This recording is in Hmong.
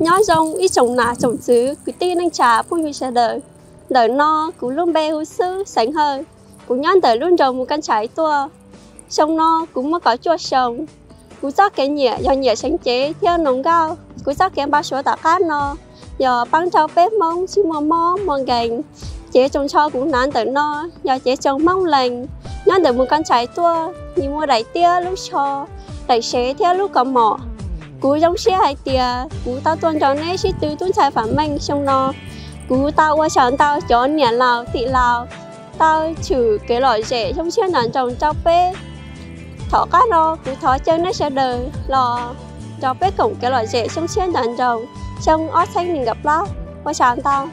Nyob zoo ib tsoom nam tsoom txwv kwv tij neej tsa phooj ywg sawv daws. Ntawm no kuv lub npe hu xwb Xeev Hawj. Kuv nyob ntawm lub nroog Mus Kab Ntshai tuaj. Xyoo no kuv muaj kaum cuaj xyoo. Kuv txoj kev nyiam yog nyiam seev cev thiab mloog nkauj. Kuv txoj kev npau suav tom qab no yog pab rau peb Hmoob tsis muaj mob muaj nkeeg. Cev tsoos tsho kuv hnav ntawm no yog cev tsoos Hmoob Lees, nyob ntawm Mus Kab Ntshai tuaj, nws muaj daim tiab lub tsho, daim sev thiab lub kaus mom. Kuv zoo siab hais tias kuv tau tuaj nrog neb sib tw tub ntxhais Fam Meej xyoo no. Kuv tau ua tsaug ntau cov niam laus txiv laus tau tshwm kev lom zem zoo siab nco ntsoov rau peb. Tom qab no kuv thov caw nej sawv daws los nrog peb koom kev lom zem zoo siab nco ntsoov xyoo ob txhiab nees nkaum plaub. Ua tsaug ntau.